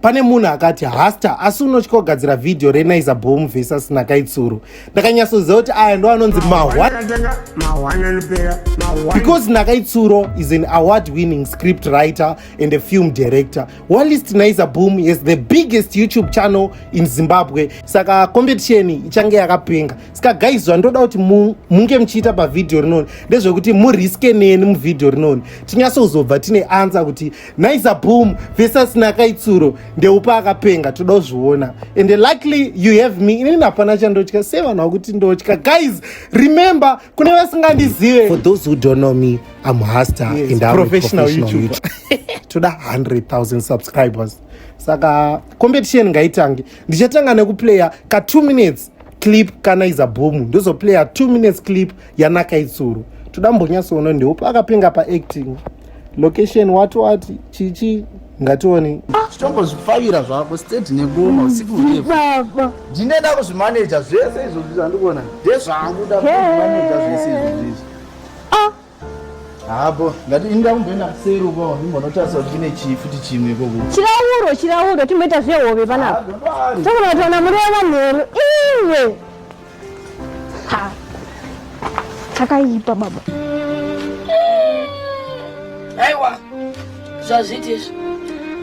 Pane munhu akati hasta asi unotya kugadzira vhidhiyo reNaiza Boom versus Nakai Tsuro. Ndakanyatsoziva kuti aya ndo anonzi mahwa because Nakai Tsuro is an award winning script writer and a film director, whilst Naiza Boom is the biggest YouTube channel in Zimbabwe. Saka competition ichange yakapenga. Saka guys, zvandoda kuti munge muchiita pavhidhiyo rinoni ndezvekuti muriske neni muvhidhiyo rinoni, tinyatsozobva tine answer kuti Naiza Boom versus Nakai Tsuro ndeupa akapenga. Toda kuzviona, and luckily you have me. Inini hapana chandotya, sevanhu vakuti ndotya. Guys, remember, kune vasingandizive, for those who don't know me, I'm Hasta and I'm professional, a professional YouTuber. Toda 100,000 subscribers, saka competition ngaitange. Ndichatanga nekuplaya ka 2 minutes clip kaNaiza Boom, ndozoplaya 2 minutes clip yaNakai Tsuro. Toda mbonyatsoona ndeupa akapenga paacting, location, wati wati chichi. Ngatione. Chitombozvipfavira zvako state negoma usiku hurefu. Baba. Ndinoenda kuzvimaneja zvese izvozvi zvandikuona, ndezvangu, ndakuzvimaneja zvese izvozvi izvi. Hapo ngati inda kumboenda kuseri uko, ndimbonotarisa kuti kune chii futi chimwe ikoko. Chirauro, chirauro, timboita zvehove panapa. Togona kutoona muriwo manheru iwe. Ha, chakaipa baba. Aiwa, zvazviti izvi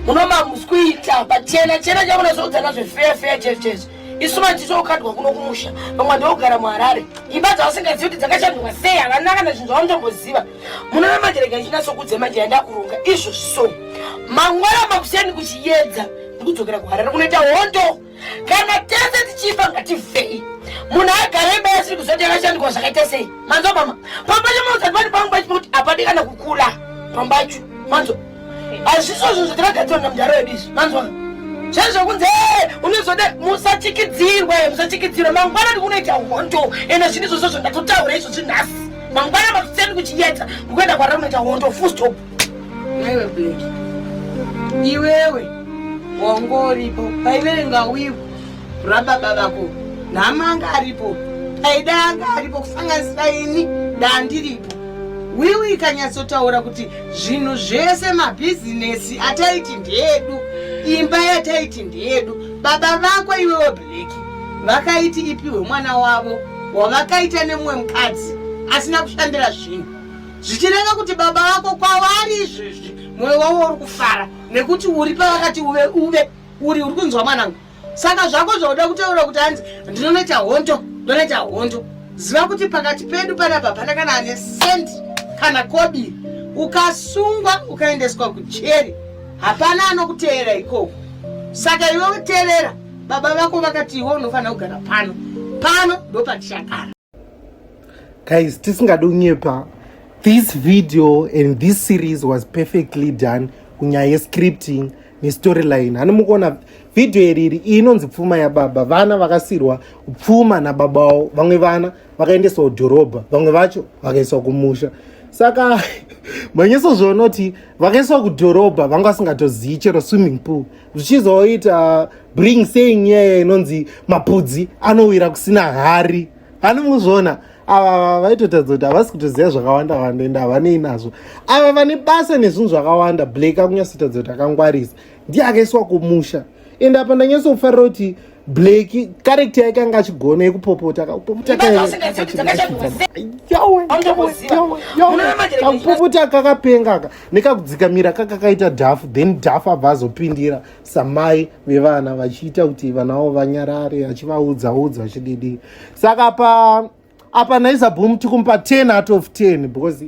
munoma musikuita pachena chena chakunasoudzana zvefeya feya chezvo chezvo. Isu machizokadwa kuno kumusha, vamwe ndokugara muHarare, imba dzavasingazivi kuti dzakashandurwa sei, havana kana zvinhu zvavanotomboziva. Munona manje, rega ndichinasokudze manje yandakuronga izvozvi. So mangwana makuseni kuchiyedza ndikudzokera kuHarare kunoita hondo. Kana tese tichifa, ngatifei. Munhu agara imba yasiri kuzoti yakashandurwa zvakaita sei. Manzo mama, pamba chamaudza pani pangu pachipo kuti hapadi kana kukula pambacho. Manzo, hazviso zvinhu zvatakagadzirwa namudharo yedu izvi. Manzwa zvezvokunzi unozoda, musachikidzirwe, musachikidzirwe. Mangwana ndikunoita hondo, ende zvinhu izvozvo ndatotaura izvozvi nhasi. Mangwana makuseni kuchiyedza ndikuenda kwarara kunoita hondo, full stop. Naiwe Black, iwewe wanga uripo paiverenga will rababa vako. Nhama anga aripo, Paida anga aripo, kusanganisira ini ndandiripo. Will ikanyatsotaura kuti zvinhu zvese, mabhizinesi ataiti ndeedu, imba yataiti ndeyedu, baba vako iwewe Black vakaiti ipiwe mwana wavo wavakaita nemumwe mukadzi asina kushandira zvinhu, zvichireva kuti baba vako kwavari izvezvi mwoyo wavo uri kufara nekuti uri pavakati uve uve uri kunzwa mwanangu. Saka zvako zvauda kutaura kuti hanzi ndinonoita hondo, ndonoita hondo, ziva kuti pakati pedu panapa hapana kana ane sendi kana kobiri. Ukasungwa ukaendeswa kujeri, hapana anokuteera ikoko. Saka iwe teerera, baba vako vakati iwe unofanira kugara pano, pano ndopatichagara. Guys, tisingadi kunyepa, this video and this series was perfectly done kunyaya yescripting nestoryline. Hani mukuona vhidhiyo iriri, iyi inonzi Pfuma Yababa. Vana vakasirwa pfuma nababa wavo, vamwe vana vakaendeswa kudhorobha, vamwe vacho vakaiswa kumusha. Saka manyesozviona kuti vakaiswa kudhorobha vanga vasingatozivi chero swimming pool, zvichizoita bring saying nyaya inonzi mapudzi anowira kusina hari. Hani muzviona, ava vaitotadza kuti havasi kutoziva zvakawanda wanda, ende havanei nazvo. Ava vane basa nezvinhu zvakawanda, Blake akunyatsotaridza kuti akangwarisa, ndiye akaiswa kumusha. Ende apa ndanyatsokufarira kuti Blake character yake anga achigona yekupopota, kakupopota kakupopota kakapenga aka nekakudzikamira kakakaita dhafu. Then dhafu abva azopindira samai vevana, vachiita kuti vana vavo vanyarare, achivaudza udza vachididi. Saka pa apa Naiza Boom tikumupa 10 out of 10 because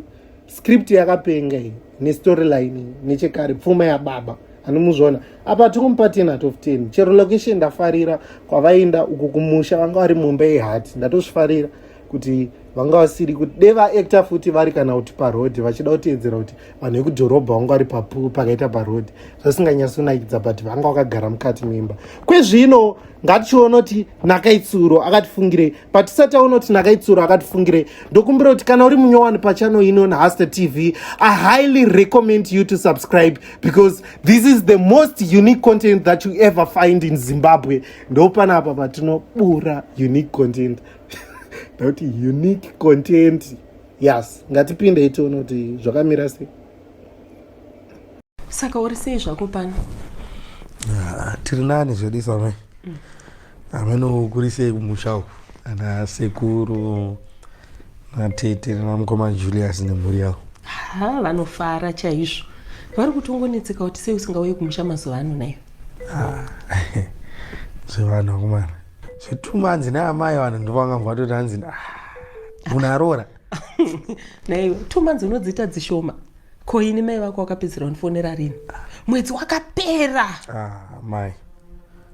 script yakapenga iyi nestoryline. Nechekare, Pfuma Yababa, anomuzviona apa, tikumupa 10 out of 10. Chero location ndafarira kwavaenda uku kumusha, vanga vari mumba yehut. Ndatozvifarira kuti vanga vasiri kuti de vaacta futi vari kana kuti parodhi, vachida kuteedzera kuti vanhu vekudhorobha vanga vari papool pakaita parodhi, zvasinganyatsonakidza, but vanga vakagara mukati memba. Kwezvino ngatichiona kuti Nakai Tsuro akatifungirei. Patisati taona kuti Nakai Tsuro akatifungirei, ndokumbira kuti kana uri munyowani pachannel ino naHaster TV, I highly recommend you to subscribe because this is the most unique content that you ever find in Zimbabwe. Ndopanapa patinobura unique content, ndakuti unique content. Yes, ngatipindei tione kuti zvakamira sei. Saka uri sei zvako pano? Ah, tiri nani zvedu samai mm. ameno kurisei kumusha uku ana sekuru natete namukoma Julius nemhuri yavo. Ha, vanofara chaizvo. Vari kutongonetseka kuti sei usingauye kumusha mazuva ano nayo. Ah, zvevanhu vakomana zvetuma hanzi naamai vanhu ndovanga vatoti hanzi ah, munhu aroora naiwe tumanzi unodziita dzishoma ko ini mai vako wakapedzera undifonera rini mwedzi wakapera ah, mai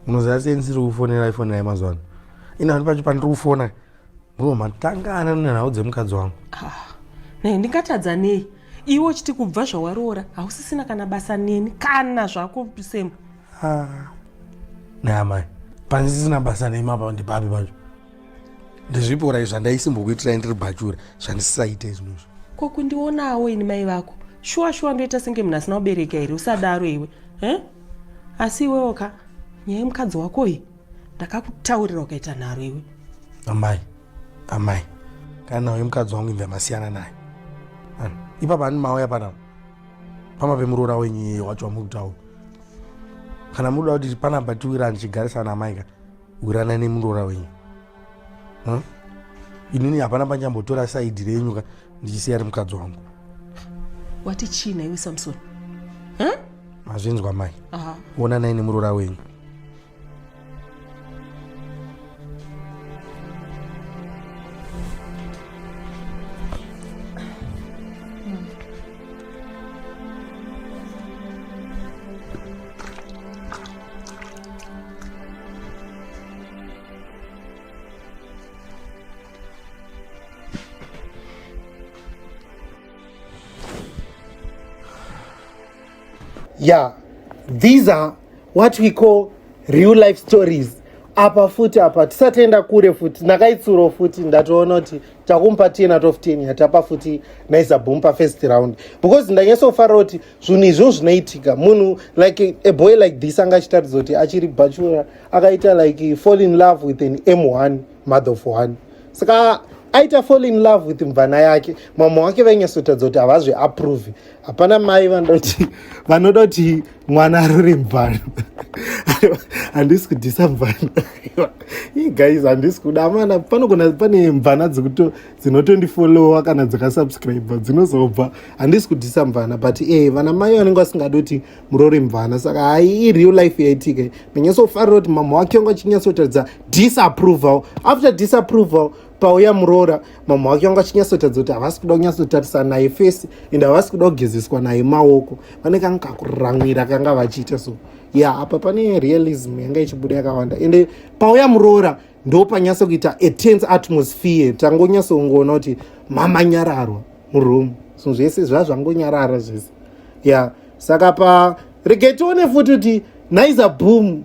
munoziva sei ndisiri kufonera ifonerai mazuva ano ini handi pacho pandiri kufona bro matangana nenhau dzemukadzi wangu ah, nei ndingatadza nei iwe uchiti kubva zvawaroora hausisina kana basa neni kana zvako semu ah. neamai pandisisina basa nemi apa ndipapi pacho ndezvipora izvi zvandaisimbokuitirai ndiri bhachura zvandisisaite izvinozvo ko kundionawo ini mai vako shuwa shuwa ndoita senge munhu asina kubereka here usadaro iwe eh? asi iwewo ka nyaya yemukadzi wako iyi ndakakutaurira ukaita nharo iwe amai amai kana uye mukadzi wangu imve masiyana naye ipapa ani mauya panapa pama pemuroora wenyu iye wacho wamuri kutaura kana muda kuti panapa tiwirani chigarisana amai ka wirana nemuroora wenyu inini hapana pandichambotora saidi renyu ka ndichisiya ri mukadzi wangu wati chii naiwe samson mazvinzwa mai onanai nemuroora wenyu Yeah, these are what we call real life stories. Apa futi apa tisatienda kure futi ndakaitsuro futi ndatoona kuti takumupa 10 out of 10 yatapa futi naiza boom pafirst round because ndanyatsofarira kuti zvinhu izvo zvinoitika munhu like a boy like this anga achitaridza kuti achiri bachura akaita like fall in love with an m1 mother of one saka aita fall in love with mvana yake mama wake vainyatsotaridza kuti havazviapprove hapana mai vanoti vanoda kuti mwana arore mvana handisi kudhisa mvana guys handisi kuda amana panogona pane mvana dzinotondifollowa kana dzakasubscribe dzinozobva handisi kudhisa mvana but e eh, vana mai vanenge vasingadi kuti murore mvana saka hai ireal life yaitika ndanyatsofarira kuti mama wake wanga achinyatsotaridza disapproval after disapproval pauya muroora mama wake wanga achinyatsotaridza kuti havasi kuda kunyatsotarisa naye face and havasi kuda kugezeswa naye maoko vane kanga kakuramwira kanga vachiita so ya yeah, apa pane realism yanga ichibuda yakawanda ende pauya muroora ndopanyatso kuita a tense atmosphere tangonyatsoongoona kuti mamanyararwa muroom so zvese zvazvangonyarara zvese ya yeah. saka pa regai tione futi kuti naiza boom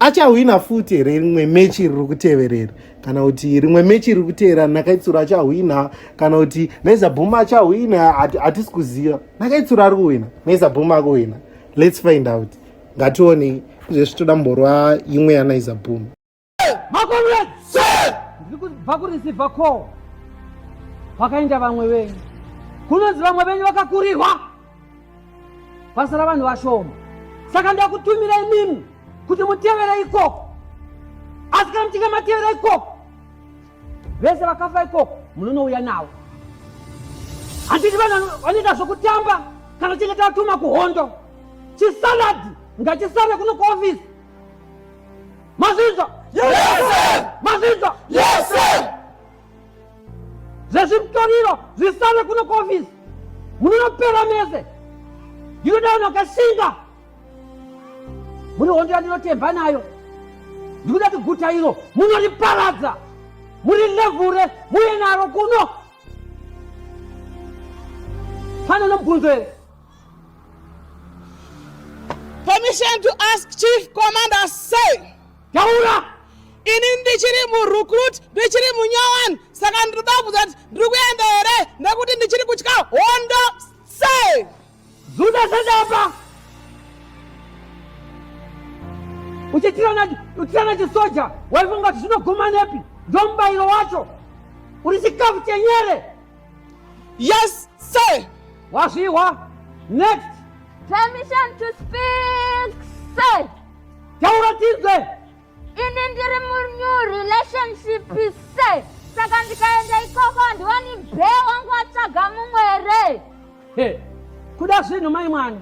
achahwina futi here rimwe mechi riri kuteverera kana kuti rimwe mechi riri kuteera nakaitsuro achahwina kana kuti naiza boom achahwina hatisi kuziva nakaitsuro ari kuhwina naiza boom akuhwina let's find out ngationei izvezvi toda mborwa imwe yanaiza boom Makomrades! Ndiri kubva kureceiver call kwakaenda vamwe venyu. Kunonzi vamwe venyu vakakurirwa. Kwasara vanhu vashoma. Saka ndakutumira imimi kuti mutevere ikoko. Asi kana muchinge matevera ikoko, vese vakafa ikoko munonouya navo. Handiti vanhu vanoita zvokutamba kana tinge tatuma kuhondo. Chisaladi ngachisare kuno kuofisi. Mazvinzwa? Yes sir. Mazvinzwa? Yes sir. Zvezvimutoriro zvisare kuno kuofisi. Munonopera mese. Ndinoda vanhu vakashinga. Muri hondo yandinotemba nayo. Ndikuda kuti guta iro munoriparadza. Murilevhure muye naro kuno. Pane nomubvunzo here? Permission to ask Chief Commander say. Taura! Ini ndichiri murecruit, ndichiri munyowani, saka ndinoda kubvunza kuti ndiri kuenda here nekuti ndichiri kutya hondo sei? Zuda sendapa! Uchitirana uchitirana chisoja, waifunga kuti zvinoguma nepi? Ndomubayiro wacho. Uri chikafu chenyere. Yes, sir. Wazvihwa. Next. Permission to speak, sir. tinzwe. Ini ndiri munew relationship se saka ndikaenda ikoko handiwani bhe wangu atsvaga mumwe here? He, kuda zvinhu mai mwana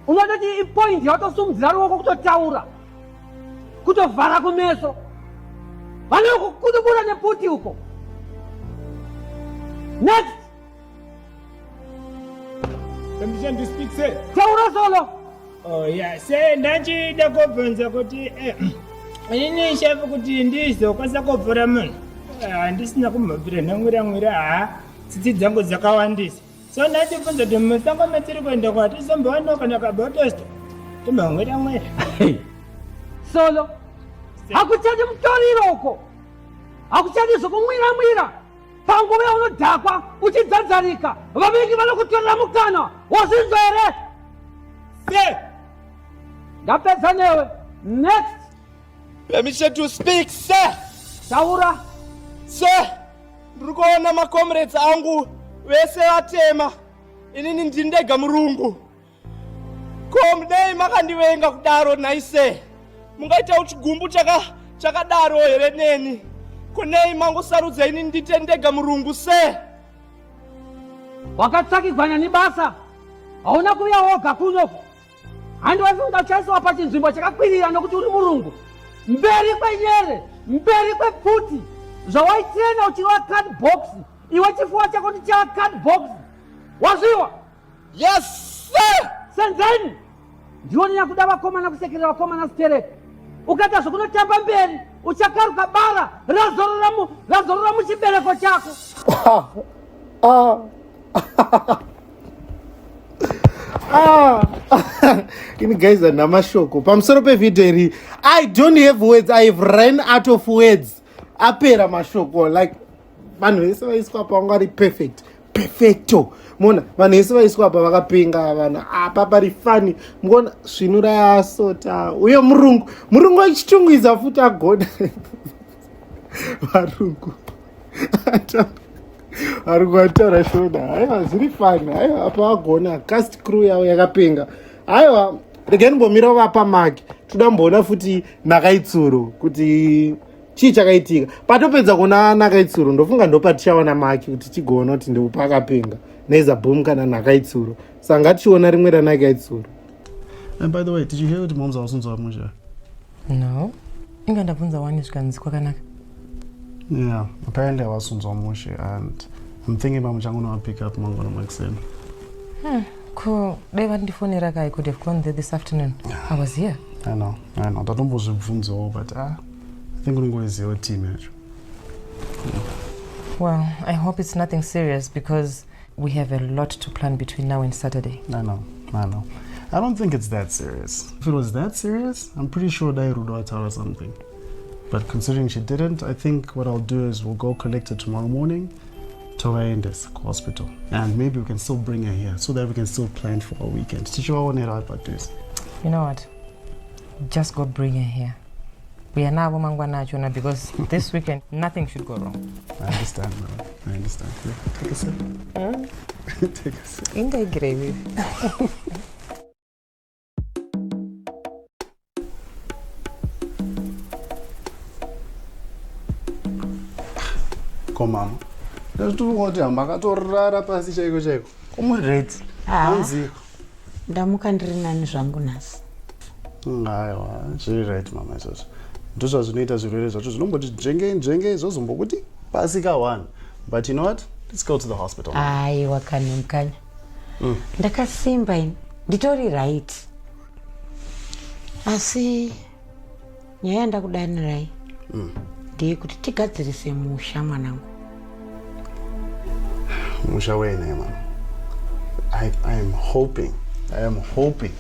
unototi ipoint yawatosumudzira ruoko kutotaura kutovhara kumeso vanokukudubura neputi uko next Permission to speak, sir. Taura solo. Oh yeah, sir, ndachida kubvunza kuti eh, inini chef kuti ndizokwanisa kupfura munhu. Eh, handisina kumbobvira ndangwira ngwira ha tsitsi dzangu dzakawandisa. So ndachibvunza kuti musango matiri kuenda kwa tizombowana kana kabotosto. Tombongwira ngwira. Solo. Hakuchadi mutoriro uko. Hakuchadi zvokumwira mwira. Panguva yaunodhakwa uchidzadzarika, vavengi vanokutorera mukana. Wazvinzwa here? Se! Ndapedza newe. Next. Permission to speak, sir. Taura. Sir, ndiri kuona macomrades angu vese vatema. Inini ndini ndega murungu. Ko mudei makandivenga kudaro nhai sir? Mungaitawo chigumbu chaka chakadaro here neni? Ko nei mangosarudza ini ndite ndega murungu sir? Wakatsvakigwa nani basa? Hauna kuuya woga kuno. Handi waifunga uchaiswa pachinzvimbo chakakwirira nokuti uri murungu. Mberi kwenyere, mberi kwepfuti, zvawaitrena uchirova card box, iwe chifuwa chako ndichava card box. Wazviwa? Yes sir. Senzeni ndione nyakuda vakomana kusekerera vakomana sterek ukaita zvekunotamba mberi uchakaruka bara razorora mu razorora muchibereko chako. Ah. Ah. Ini guys handina mashoko pamusoro pevhidhiyo iri. I don't have words. I have ran out of words. Apera mashoko like vanhu vese vaiswa apa vanga vari perfect perfecto mona vanhu vese vaiswa apa vakapenga vanhu apa pari fani mukuona svinura yasota uye murungu murungu achichitungwiza futi agona varungu varungu vataura shona haiwa zviri fani haiwa apa vagona cast crew yavo yakapenga haiwa regai ndimbomira vapa maki toda mboona futi nakaitsuro kuti chii chakaitika patopedza kuona nakaitsuro ndofunga ndopatichawana maki kuti tigoona kuti ndeupa akapenga naiza boom kana nakaitsuro saka ngatichiona rimwe ranakaitsuro And by the way, did you hear kuti moms havasunzwa musha? No. Inga ndabvunza wani zvikanzi kwakanaka. Yeah, apparently havasunzwa mushe and I'm thinking about muchangonowa pick up mangwana makuseni. Ko dai vandifonera ka I could have gone there this afternoon. I was here. I know, I know. Ndatombozvibvunzawo but ah, I think unongoiziva team yacho. Well, I hope it's nothing serious because we have a lot to plan between now and Saturday. I know, I know. I don't think it's that serious. If it was that serious, I'm pretty sure dai Rudo ataura something. But considering she didn't, I think what I'll do is we'll go collect her tomorrow morning tovaendesa kuhospital and maybe we can still bring her here so that we can still plan for our weekend tichivaonera padhuze. You know what? Just go bring her here. Uya navo mangwana achona because this weekend nothing should go wrong. I understand, man. I understand. Yeah, take a sip. Take a sip. Indaigirei iwe. Ko mama. Ndazvitofunga kuti makatorara pasi chaiko chaiko. Ko muri ready? Hanzi. Ndamuka ndiri nani zvangu nhasi. Aiwa, zviri right mama izvozvo. Ndozvazvinoita zvirwere zvacho zvinomboti nzvengei nzvengei zvozombokuti pasi ka one. But you know what? Let's go to the hospital. Aiwa kani mukanya. Ndakasimba ini. Nditori right. Asi nyaya yandakudanirai ndeyekuti tigadzirise musha mwanangu. Musha wei nhai mama? I am hoping, I am hoping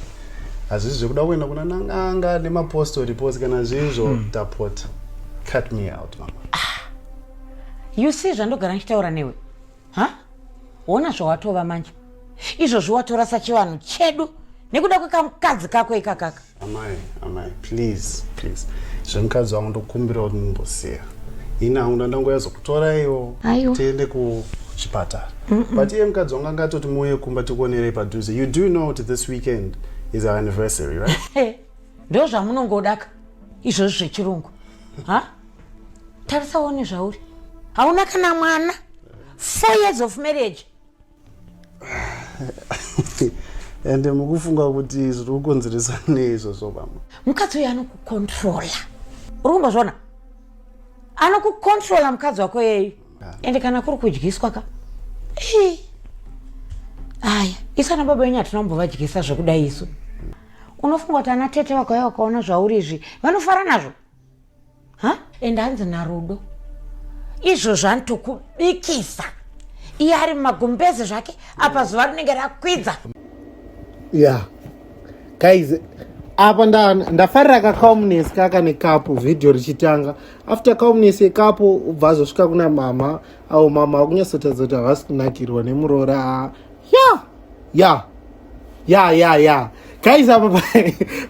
hazvisi zvekuda kuenda kuna n'anga nemapostori pose kana zvirizvo ndapota. Cut me out mama. You see zvandogara ndichitaura newe ha hona zvawatova manje izvozvi watorasa chivanhu chedu nekuda kwekamukadzi kako ikakaka. Amai, amai, please, please. Zvemukadzi wangu ndokumbira kuti mumbosiya. Ini hangu ndandangouya zokutoraiwo tiende kuchipatara. But iye mukadzi wangu anga atoti muuye kumba tikuonerei padhuze. You do know kuti this weekend is our anniversary, right? Ndo zvamunongodaka izvozvi zvechirungu. Ha? Tarisa uone zvauri. Hauna kana mwana. 4 years of marriage. Ende mukufunga kuti zviri kukonzeresa nei izvozvo vamwe? Mukadzi uyu anokukontrola. Uri kumbozviona? Anokukontrola mukadzi wako yeyu. Ende kana kuri kudyiswa ka. Ii. Aya, isu ana baba venyu hatina kumbovadyisa zvekudai isu. Unofunga kuti ana tete vakauya vakaona zvauri izvi vanofara nazvo? Ha? Ende hanzi naRudo. Izvozvo anotokubikisa. Iye ari mumagumbeze zvake apa zuva rinenge rakwidza. Yeah. Guys, apa ndafarira ka calmness kaka nekapu video richitanga. After calmness yekapu ubva azosvika kuna mama, avo mama vakunyatsotaridza kuti havasi kunakirwa nemuroora. Yeah. Yeah. Ya ya ya. Guys, apa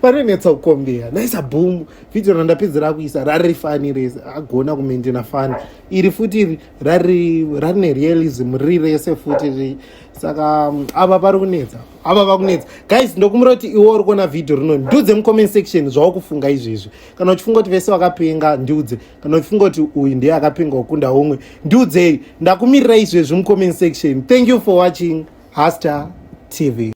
panonetsa kukombera. Nice boom. Video randapedzera kuisa rari funny rese. Agona kumaintaina funny. Iri futi iri rari rine realism riri rese futi ri. Saka apa pari kunetsa. Apa pakunetsa. Guys, ndokumbira kuti iwe uri kuona video rino ndiudze mu comment section zvaukufunga izvezvi. Kana uchifunga kuti vese vakapenga ndiudze. Kana uchifunga kuti uyu ndiye akapenga kukunda umwe ndiudzei. Ndakumirira izvezvi mu comment section. Thank you for watching Hasta TV.